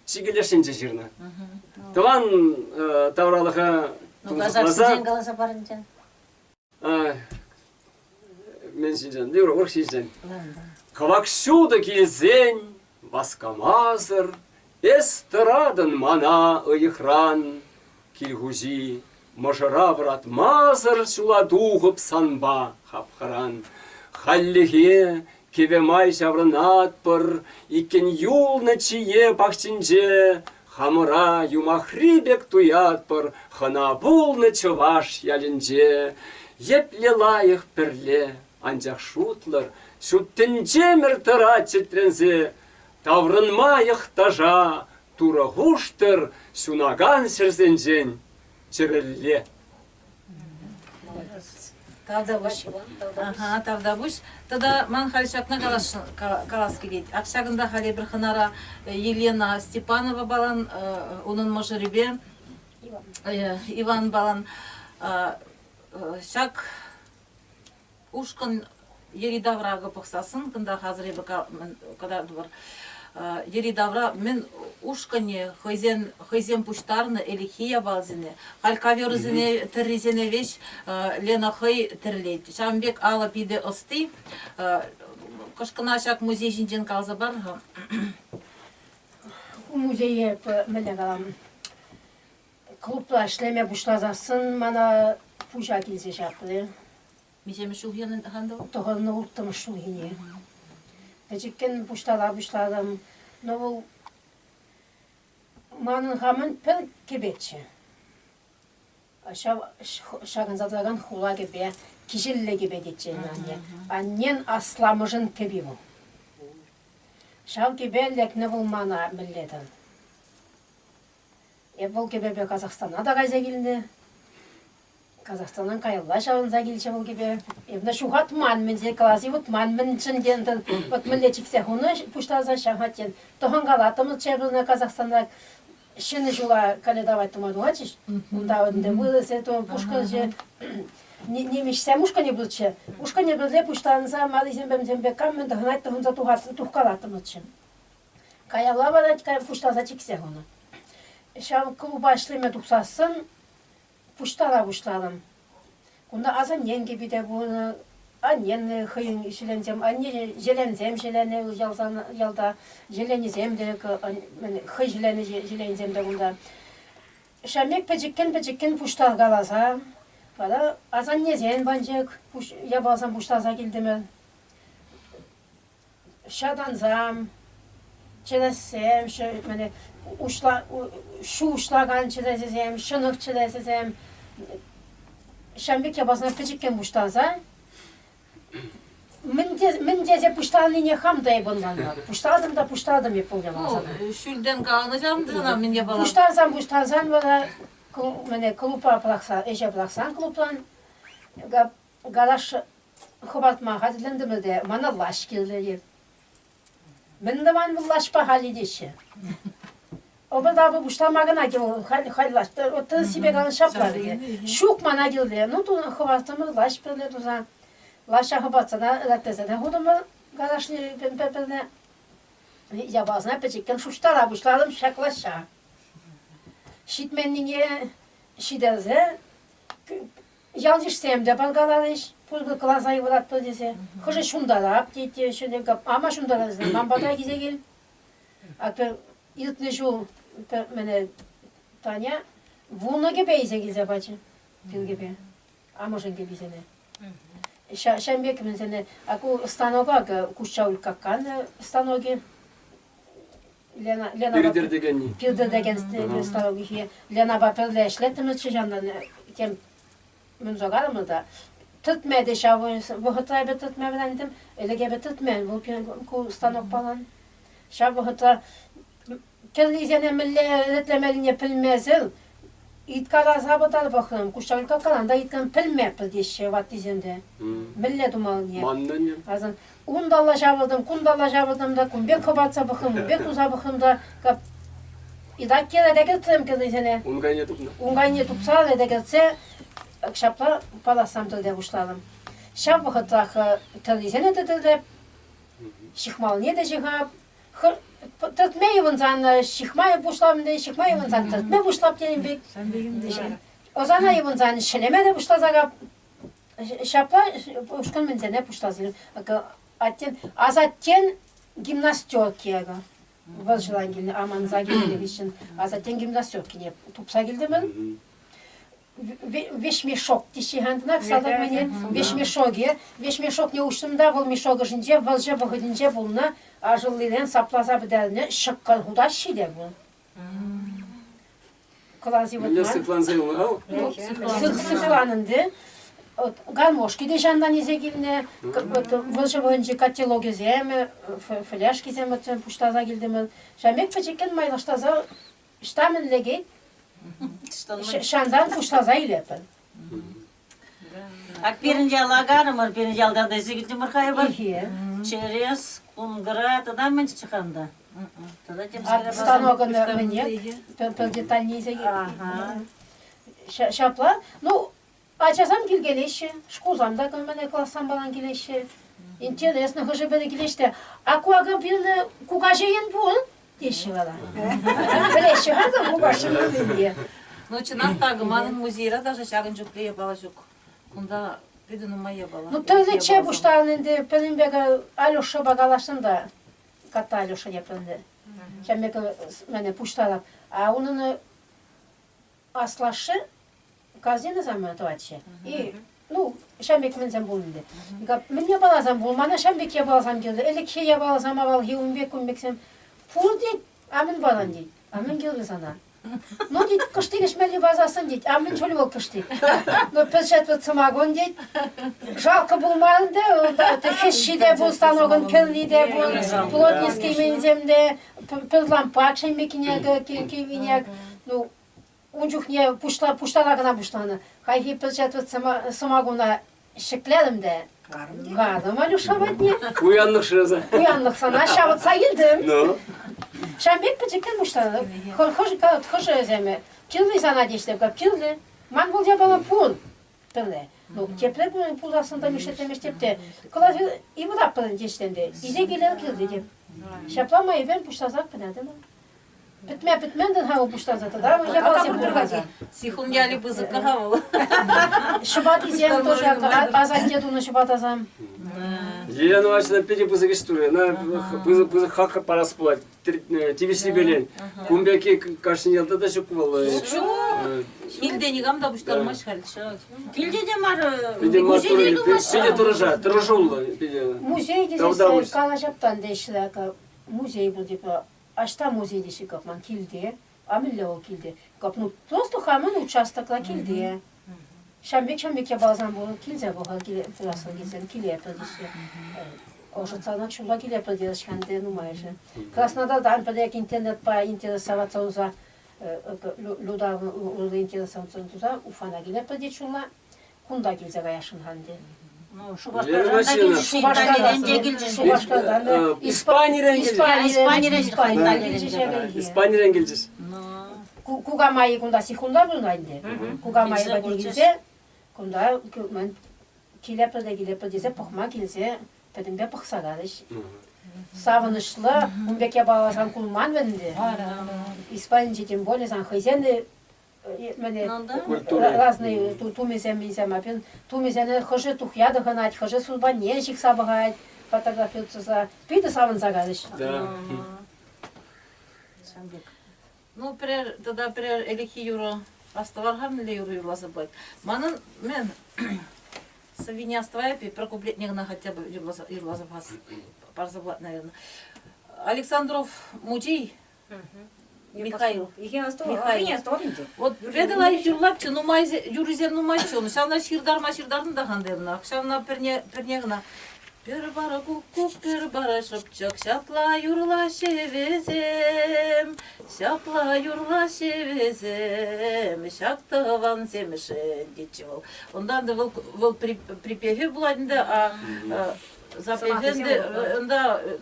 чикӗлешӗнче ҫырнӑ. Тӑван тавралӑха тунсӑхласа... каласа парӑнчӗ. Мӗн ҫинчен? Юра, урӑх ҫинчен. Кӑвак ҫутӑ килсен, васкамасӑр, эс тӑратӑн мана ыйӑхран, Кил хуҫи мӑшӑра вӑратмасӑр ҫула тухӑп санпа хапхаран. Хальлӗхе. Кивӗ май ҫаврӑнатпӑр, иккӗн юлнӑ чие пахчинче. Хамӑра юмахри пек туятпӑр, хӑна пулнӑ чӑваш ялӗнче. Епле лайӑх пӗрле, анчах шутлӑр, ҫут тӗнчемӗр тӑрать чӗтренсе. Таврӑнма йӑхташа Турӑ хуштӑр ҫунакан ҫӗрсенчен чӗрӗлле. Тавтапуҫ. Аха, тавтапуҫ. Тата ман халь ҫакна калас килет. Ак ҫакӑнта халь эпир хӑнара Елена Степанова балан, унӑн мӑшӑрӗпе Иван балан ҫак ушкӑн йӗри-тавра пӑхсассӑн, кунта хазыр эпӗ кӑтартӑпӑр, йӗри-тавра мӗн ушкӑнӗ хӑйсен хӑйсем пуҫтарнӑ ӗлӗкхи япаласене, халь коверӗсене, тӗррисене веҫ Лена хӑй тӗрлет. Ҫавӑн пек алӑ питӗ ӑсти. Кӑшкӑна ҫак музей ҫинчен каласа пар-ха. Ку музее мӗнле калам, клубра ӗҫлеме пуҫласассӑн мана пуҫа килсе ҫапрӗ. Миҫемӗш ҫулхи хантӑл? Тӑхӑрнӑ улттӑмӗш ҫулхине. Пӗчӗккӗн пуҫтара пуҫларӑм. Но вӑл манӑн хамӑн пӗр кӗпеччӗ. Ҫав ҫакӑнса тӑракан хула кӗпе, киҫелле кӗпе тетчӗ анне. Аннен асламӑшӗн кӗпи вӑл. Ҫав кӗпе лекнӗ вӑл мана мӗнле-тӗр. Эп вӑл кӗпепе Казахстана та кайса килнӗ. Казахстанран каялла ҫаврӑнса килчӗ вӑл кӗпе. Эпӗ ҫухатман мӗнсе калас-и вутман мӗншӗн тен вот мӗнле чиксе хунӑ пуҫласа ҫав тен тӑхӑнкалаттӑмӑрччӗ эпӗ ӑна Казахстанра ҫӗнӗ ҫула каледовать тума тухатчӗҫ. Унта ӗнтӗ вырӑсӗ, пушкӑрчӗ, нимӗҫсем ушкӑнӗ пурччӗ. Ушкӑнӗ пӗрле пуҫтарӑнса марисемпе мӗнсемпе кам мӗн тӑхӑнать тӑхӑнса тухкалаттӑмӑрччӗ. Каялла вара пуҫласа чиксе хунӑ. Ҫав клуба ӗҫлеме тухсассӑн пуҫтара пуҫларӑм. Кунта асаннен кӗпи те пулнӑ, аннен хӑйӗн ҫӗленсем, анне йӗленсем ҫӗленӗ ялсан, ялта, йӗленӗсем те, хӑй ҫӗленӗ йӗленсем те кунта. Ҫав пек пӗчӗккӗн-пӗчӗккӗн пуҫтаркаласа, вара асаннесен панчӑк япаласем пуҫтарса килтӗмӗр. Ҫатансам, чӗрессем, мӗне, ҫу уҫлакан чӗресӗсем, ҫӑнӑх чӗресӗсем. Ҫавӑн пек япаласене пӗчӗккӗн пуҫтарса мӗн, те, мӗн тесе пуҫтарнине хам та эп ӑнланман. Пуҫтартӑм та пуҫтартӑм эп пул япаласене. Ҫӳлтен каланӑ ҫавӑн сана мӗн япала? Пуҫтарсан пуҫтарсан вара мӗне клуба пӑрахса, ӗҫе пӑрахсан клубран гараж хӑпартма хатӗрлентӗмӗр те мана лаҫ кирлӗ. Мӗн тӑван вӑл лаҫпа халӗ теҫҫӗ. Ӑпӑр-тапӑр пуҫлама кӑна кил, халь, халь лаҫ. Вот тӗрӗссипе калан ҫапла те. Ҫук мана кирлӗ. Ну, хӑпартрӑмӑр лаҫ пӗрле туса. Лаҫа хӑпартса та ӗреттесе те хутӑмӑр гаражне пӗрле. Япаласене пӗчӗккӗн шуҫтара пуҫларӑм ҫак лаҫа. Ҫитменнине ҫитерсе Ял-йышсем те пӑркаларӗҫ, пурпӗр класа юратпӑр тесе. Хӑшӗ ҫунтарап тет те, ҫӗнӗ ама ҫунтарас, ман пата килсе кил. А пӗр иртнӗ ҫул пӗр мӗне Таня вунӑ кӗпе илсе килсе пачӗ пиркепе, амӑшӗн кӗписене. Ҫавӑн пек мӗнсене, а ку станока куҫҫа улькаккан станокӗ. Лена, Ленапа Пиртӗр текенни. Пиртӗр текен станокӗ. Ленапа пӗрле ӗҫлеттӗмӗрччӗ ҫантан тем мӗн карӑмӑр та. Тӗртме те ҫав вӑхӑтра эпӗ тӗртме вӗрентӗм. Ӗлӗк эпӗ тӗртмен вӑл ку станокпалан. Ҫав вӑхӑтра тӗррисене мӗнле ӗретлемеллине пӗлмесӗр ыйткаласа пытар пӑхрӑм. Куҫҫуль кӑларан та ыйткан пӗлмепӗр теҫҫӗ ваттисем те. Мӗнле тумаллине. Маннӑ Асан унталла ҫавӑртӑм, кунталла ҫавӑртӑм та, кун пек хӑпартса пӑхрӑм, ун пек туса пӑхрӑм та, Итак рете кӗртрӗм кӗррисене. Ункайне тупнӑ. Ункайне тупса рете кӗртсе ҫапла палассам тӗлте пуҫларӑм. Ҫав вӑхӑтрах тӗррисене те тӗрлеп, ҫыхмалне те ҫыхап. Тӗртме йӑвӑнсан ҫыхма пуҫлап ӗнтӗ, ҫыхма йӑвӑнсан тӗртме пуҫлап тенӗ пек. Ӑсана йӑвӑнсан ҫӗлеме те пуҫласа кап. Ҫапла ушкӑн мӗнсене пуҫласа аттен асаттен гимнастерки акӑ. Вӑрҫӑран килнӗ, аманса килнӗ хыҫҫӑн асаттен гимнастеркине тупса килтӗмӗр. Вещмешок теҫҫӗ хантӑнах салтак мӗне вещмешокӗ. Вещмешокне уҫтӑм та вӑл мешок ӑшӗнче вӑрҫӑ вӑхӑтӗнче пулнӑ ашӑллирен сапласа пӗтернӗ ҫӑкӑр хутаҫҫи те пур. Кӑларса Мӗнле сыхланса юлнӑ? Сыхлан ӗнтӗ. Гармошки те ҫантан илсе килнӗ. Вӑрҫӑ вӑхӑтӗнчи котелокӗсем, фляжкисем пуҫтарса килтӗмӗр. Ҫав пек пӗчӗккӗн майлаштарса ӑҫта мӗн лекет, ҫантан пуҫласа илетпӗр. Ак пирӗн яла карӑмӑр, пирӗн ялтан та илсе килтӗмӗр-ха эпир. Через Кунгра тата мӗнччӗ-ха унта? Тата темскер Станокӑн мӗне, пӗр детальне илсе Ҫапла, ну, ачасем килкелеҫҫӗ, шкулсам та мӗне классам палан килеҫҫӗ. Интересно, хӑшӗ-пӗри килеҫ те, а ку акӑ пирӗн кукаҫейӗн пур, теҫҫӗ вара. Пӗлеҫҫӗ-ха та кукаҫейӗн Ну, чӑнах та, манӑн музейра даже ҫакӑн чухлӗ япала ҫук. Кунта питӗ нумай япала. Ну, тӗрлӗчче пуҫтарнӑ ӗнтӗ, пӗринпе Алешӑпа калаҫнӑ та, катта Алеша теп ӗнтӗ. Ҫав пек мӗне пуҫтарап. А унӑн аслашшӗ корзина сама тӑватчӗ. И, ну, ҫав пек мӗнсем пулнӑ ӗнтӗ. Мӗн япаласем пул, мана ҫав пек япаласем кирлӗ. Ӗлӗкхи япаласем авалхи ун пек, кун пексем. Пур тет, а мӗн паран тет. А мӗн кирлӗ сана? Ну, тет, кӑштик ӗҫмелли парсассӑн тет, а мӗн чуль вӑл кӑштик? Ну, пӗр четвӗрт сӑмакун тет. Жалко пулман ӗнтӗ, хӗҫҫи те пур, станокӑн кӗрли те пур, плотницкий мӗнсем те, пӗр лампа чӗнмеккине киввине. Ну, ун чухне пуҫтара кӑна пуҫланӑ. Хайхи пӗр четвӗрт сӑмакуна ҫӗклерӗм те карӑм Алюша патне. Пуянлӑх шыраса. Пуянлӑх сана ҫавӑтса илтӗм. Ну? Ҫавӑн пек пӗчӗккӗн пуҫланӑ. Хӑшӗсем кирлӗ сана теҫҫӗ, кирлӗ. Ман вӑл япала пур. Пӗрре. Ну, тепле пулсассӑн та мишлетемест те. Класс ивӑтаппӑн теҫҫӗ ӗнтӗ. Исе килер килте те. Ҫапла майӗпен пуҫласа пынатӑмӑр. Пӗтме пӗтмен тӑн-ха вӑл пуҫласа тата япаласем пур-ха. Сихун ялӗ пысӑк-ха вӑл. Ҫӑпатисем тоже асатте тунӑ ҫӑпатасам. Елена Ивановна питӗ пысӑк ӗҫ турӗ. Ӑна пысӑк пысӑк хак парас пулать. Тивӗҫлипелен. Кун пекки кашни ялта та ҫук вӑл. Ҫук. Килте никам та пуҫтармасть халь. Килте те мар. Питӗ маттур, питӗ тӑрӑша, тӑрӑшуллӑ. Питӗ. Музей тесе калаҫаптан теҫҫӗ. Музей пул типа Аҫта музей теҫҫӗ как ман килте. А мӗнле вӑл килте? Как ну просто хамӑн участокла килте. Ҫам пек ҫам пек япаласем пулнӑ килсе пӑхӑр пуласлӑ килсен киле пӗлтеҫҫӗ. Ӑшӑтсанах ҫулла киле пӗлтерӗҫ ӗнтӗ нумайӑшӗ. Краснодардан пӗрек интернетпа интересоваться туса Люда интересоваться туса Уфана киле пӗлтет ҫулла. Кунта килсе каясшӑн-ха ӗнтӗ. Ну, Шупашкартан та килчӗҫ, Италирен те килчӗҫ. Шупашкартан та. Испанирен килчӗҫ. Испанирен, Италирен. Испанирен килчӗҫ. Кукамайӗ кунта Сихунта пулнӑ ӗнтӗ. Кукамайӗ патне килсе кунта килепӗр те килепӗр тесе пӑхма килсе пӗтӗмпе пӑхса карӗҫ. Савӑнӑҫлӑ, ун пек япаласан кулман ӗнтӗ. Испанинче тем более сан хӑйсен мӗне разные тумӗсем илсе мапин тумӗсене хӑшӗ тухья тӑхӑнать, хӑшӗ сурпанне ҫыхса пӑхать, фотографируется. Питӗ савӑнса кайрӗҫ. Ну, пӗрер, тата пӗрер ӗлӗкхи юрӑ астӑвар-ха мӗнле юрӑ юрласа пулать. Манӑн, мӗн, сӑввине астӑвайӑп-и, пӗр куплетне кӑна хотя бы юрласа, юрласа парса пулать, наверное. Александров мучей Михаил. Михаил. Вот Ведала юрлатчӗ, нумай юррисем нумайччӗ ун. Ҫавна ҫыртарма ҫыртартӑн та хантевна. Ҫавна пӗрне, пӗрне кӑна. Пӗр бара куккук, пӗр бара шӑпчӑк, ҫапла юрлаҫҫӗ вӗсем, ҫапла юрлаҫҫӗ вӗсем, ҫак тӑвансемшӗн, тетчӗ вӑл. Унтан та вӑл, вӑл припеве пулать ӗнтӗ, а Запрещен ӗнтӗ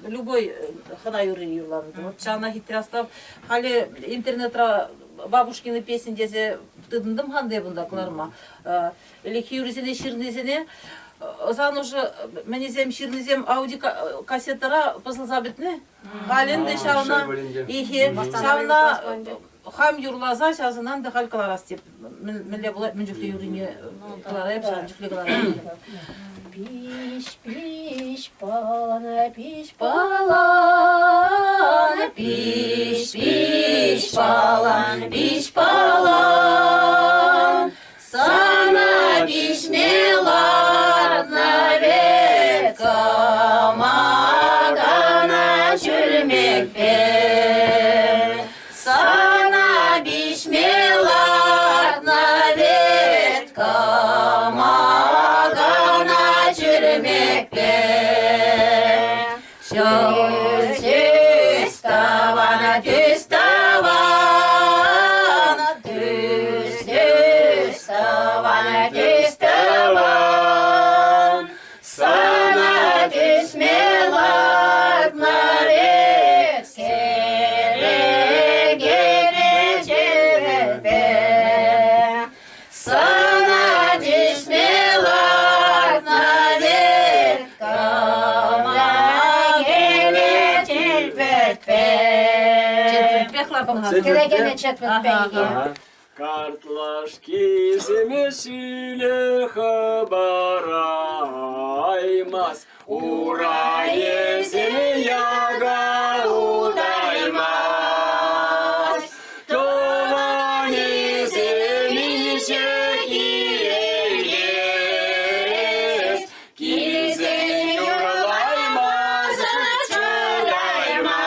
любой хӑна юрри юрланӑ. Вот ҫавна хитре астав. Халӗ интернетра бабушкины песни тесе тытӑнтӑм ханте кунта кӑларма. Ӗлӗкхи юррисене ҫырнисене сан уже мӗнесем ҫырнисем аудиокассетӑра пӑсӑлса пӗтнӗ. Халь ӗнтӗ ҫавна ихе ҫавна хам юрласа ҫавсынан та халь кӑларас теп. Мӗнле пулать, мӗн чухлӗ юррине кӑларайӑп, ҫавӑн чухлӗ кӑларайӑп. Пиҫ, пиҫ, палан, пиҫ, палан, пиҫ, пиҫ, палан, пиҫ, палан. Кӗрекене четвӗртпе. Картлашкисене ҫӳле хӑпараймас, урайӗсене яка утаймас. Тӑванӗсем инҫе килеймес, килсен юрлаймасӑр чӑтаймас.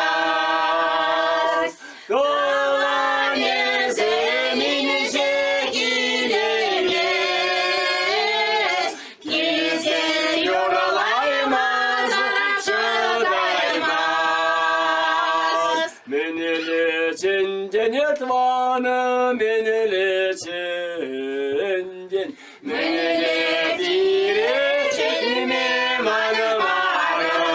Тӑванӗсем инҫе килеймес, килсен юрлаймасӑр чӑтаймас. Менеле чӗнтене тӑванӑм, менеле чӗнтен, менеле пире чӗнме манмарӑн.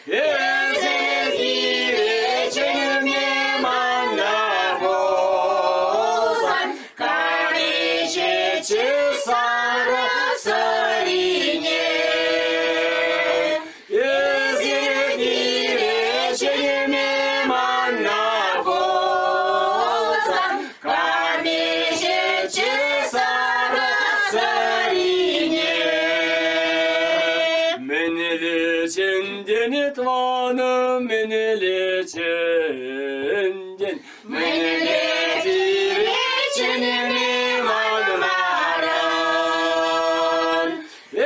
Эсӗ пире чӗнме маннӑ пулсан, Кариҫеччӗ сарӑ сӑрине. Эсӗ пире чӗнме маннӑ пулсан, Камиҫеччӗ сарӑ сӑрине. Мӗнле чӗнтӗн, тӑванӑм, мӗнле чӗнтӗн, мӗнле пире чӗнме манмарӑн?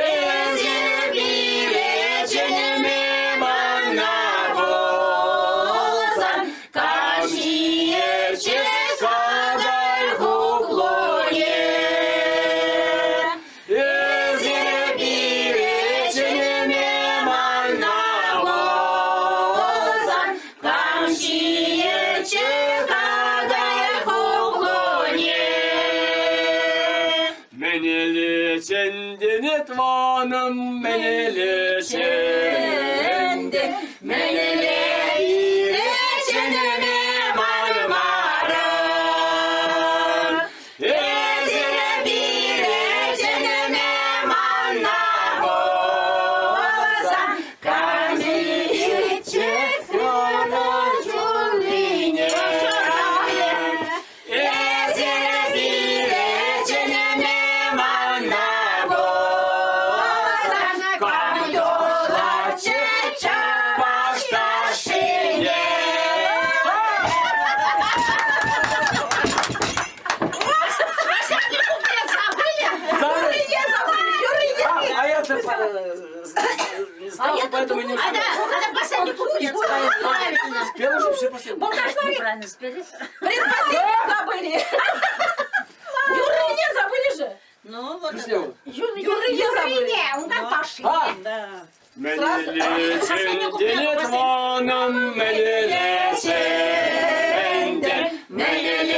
Эсӗ пире чӗнме маннӑ пулсан, каҫхиеччӗ какай хуплуне. Эсӗ пире чӗнме маннӑ пулсан, кам ҫиетчӗ какай хуплуне? Мӗнле чӗнтӗн, тӑванӑм, мӗнле чӗнтӗн, мӗнле пире чӗнме манмарӑн? Эсӗ пире чӗнме маннӑ пулсан, кам ҫиетчӗ чунлине? Эсӗ пире чӗнме маннӑ пулсан, кам юрлатчӗ чӑваш ташшине? А я-то не знал, поэтому не успел. Она последний куплет. Спел уже все последний. Неправильно спели. Предпоследний забыли. Юры не забыли же. Ну, вот Красиво. Юры не забыли. А! Да. Мӗнле чӗнтӗн, тӑванӑм, мӗнле чӗнтӗн, мӗнле